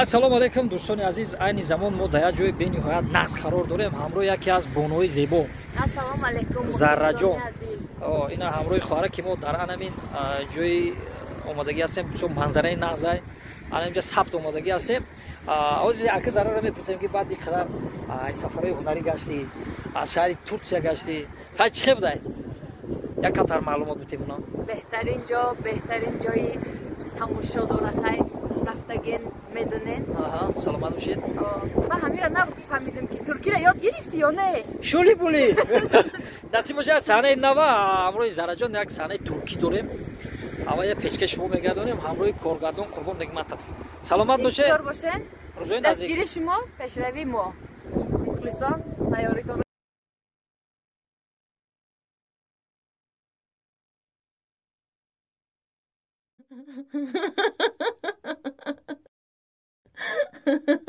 Ассалому алайкум, дӯстони азиз. Айни замон мо дар як ҷои бениҳоят нағз қарор дорем, ҳамроҳи яке аз бонуҳои зебо. Ассалому алайкум, Зарраҷон. Азиз. Ина ҳамроҳи хоҳара, ки мо дар анамин ҷои омодагӣ ҳастем, бисёр манзараи нағзай, ана инҷа сабт омодагӣ ҳастем. Ҳозир ака Зарраро мепурсем, ки баъди қадар сафарҳои ҳунарӣ гаштӣ, аз шаҳри Турсия гаштӣ, хай чӣ хел будай? Як камтар маълумот бутем уна. Беҳтарин ҷо, беҳтарин ҷои тамошо дора, хай рафтагин медонен. Саломат бошед. Ба ҳамира нафаҳмидем, ки туркиро ёд гирифтӣ ё не? Шули були насиб боша, саҳнаи нава ҳамроҳи Зарраҷон як саҳнаи туркӣ дорем, аввал як пешкаш шумо мегардонем ҳамроҳи коргардон Қурбон Нигматов. Саломат бошед. Бошед. Рӯзои наздик. Дастгири шумо пешравии мо. Мухлисон, тайёритон. Ha ha ha.